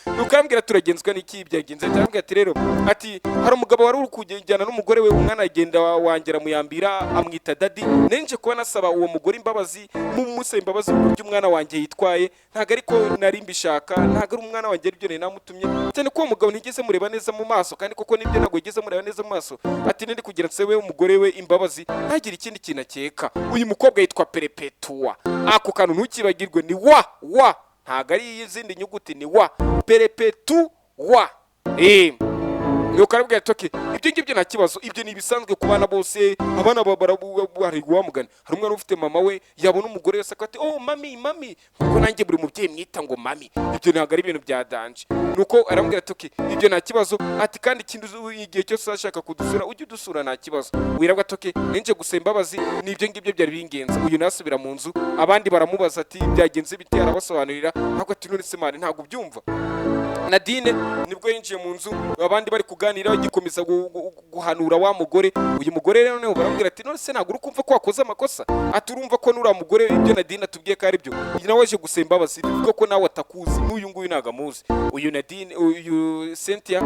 Speaker 1: Nuko arambwira: "Turagenzwa n'iki? Byagenze?" Arambwira ati: "Rero," ati, "hari umugabo wari uri kujyana n'umugore we, umwana agenda wangera muyambira, amwita daddy. Nenje kuba nasaba uwo mugore imbabazi, musaba imbabazi ku buryo umwana wanjye yitwaye, ntabwo ariko nari mbishaka, ntabwo ari umwana wanjye, aribyo nari namutumye, cyane ko uwo mugabo ntigeze mureba neza mu maso, kandi koko nibyo, ntabwo yigeze mureba neza mu maso." Ati: "Nindi kugira nsabe umugore we imbabazi, ntagire ikindi kintu akeka." Uyu mukobwa yitwa Perepetuwa. Ako kantu ntukibagirwe, ni wa wa, ntabwo ari izindi nyuguti, ni wa Perepetuwa. Nuko arabwira ati: "Okay, ibyo ngibyo nta kibazo, ibyo ni ibisanzwe ku bana bose." Abana bari guhamugana. Hari umwana ufite mama we, yabona umugore wese akaba ati: "Oh mummy, mummy," kuko nanjye buri mubyeyi mwita ngo mummy, ibyo ntabwo ari ibintu bya danger. Nuko aramubwira ati: "Okay, ibyo nta kibazo." Ati: "Kandi ikindi, igihe cyose uzashaka kudusura, ujye udusura, nta kibazo." Wirabwa ati: "Okay, ninje gusaba imbabazi, ni ibyo ngibyo byari bingenza." Uyu nasubira mu nzu, abandi baramubaza ati: "Byagenze bite?" Arabasobanurira. Ntabwo ati: "None se man, ntabwo ubyumva?" Nadine nibwo yinjiye mu nzu, abandi bari kuganira, bagikomeza guhanura wa mugore. Uyu mugore rero noneho baramubwira ati: "None se ntabwo uri kumva ko wakoze amakosa?" Ati: "Urumva ko nuriya mugore, ibyo Nadine atubwiye ko ari byo, nawe aje gusaba imbabazi, bivuga ko nawe atakuzi, n'uyu nguyu ntabwo amuzi." Uyu Nadine, uyu Cynthia,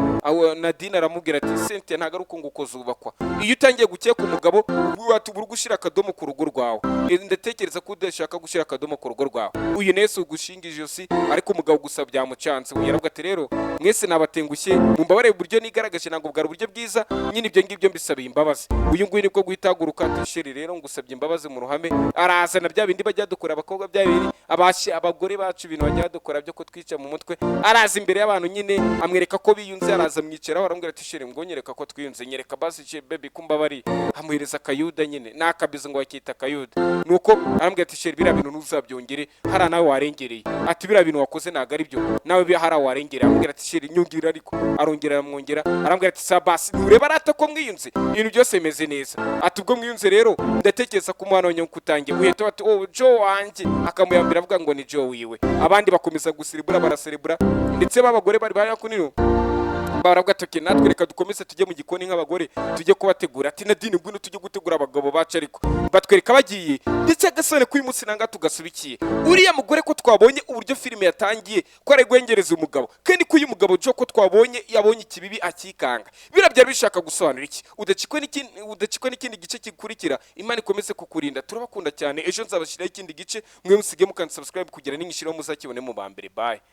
Speaker 1: Nadine aramubwira ati: "Cynthia, ntabwo ari uko ngo uko zubakwa. Iyo utangiye gukeka umugabo, ubu ati uba uri gushyira akadomo ku rugo rwawe. Ndatekereza ko udashaka gushyira akadomo ku rugo rwawe." Uyu nese ugushinga ijosi, ariko umugabo gusa byamucanze. Uyu yaravuga ati: Rero mwese nabatengushye, mumbabarire, uburyo nigaragaje ntabwo bwari uburyo bwiza nyine, ibyo ngibyo mbisabiye imbabazi." Uyu nguyu nibwo guhita ahaguruka ati: "Chérie, rero ngusabye imbabazi mu ruhame." Arazana bya bindi bajya dukora abakobwa, bya bindi abagore bacu, ibintu bajya badukora byo kutwica mu mutwe. Araza imbere y'abantu nyine, amwereka ko biyunze. Araza amwicaraho, aramubwira ati: "Chérie, ngo nyereka ko twiyunze, nyereka basi baby kumbabari." Amuhereza akayuda nyine, ni akabizo ngo bakita akayuda. Nuko arambwira ati: "Chérie, biriya bintu ntuzabyongere, hariya nawe warengereye." Ati: "Biriya bintu wakoze ntabwo ari byo, nawe hariya warengereye." Aramubwira ati: "Chérie, nyongera." Ariko arongera aramwongera, arambwira ati: "Sa basi ntureba arata ko mwiyunze, ibintu byose bimeze neza." Ati: "Ubwo mwiyunze rero, ndatekereza ko umwana wanjye utangiye uhita." Ati: "Oh, Joe wanjye." Akamuyambira avuga ngo ni Joe wiwe. Abandi bakomeza guserebura, baraserebura, ndetse b'abagore bari bayakunino baravuga ati: "Okay, natwe reka dukomeze tujye mu gikoni nk'abagore, tujye kubategura." Ati: "Nadine, ngwino tujye gutegura abagabo bacu." Ariko batwereka bagiye, ndetse agasore k'uyu munsi nanga tugasubikiye uriya mugore, ko twabonye uburyo filime yatangiye ko ari guhengereza umugabo, kandi ko uyu mugabo Joe, ko twabonye yabonye ikibibi akikanga, biriya byari bishaka gusobanura iki? Udacikwe n'ikindi gice gikurikira. Imana ikomeze kukurinda, turabakunda cyane. Ejo nzabashyiraho ikindi gice, mwe musige mukanda subscribe kugira n'inyishyiraho muzakibone mu ba mbere. Bye.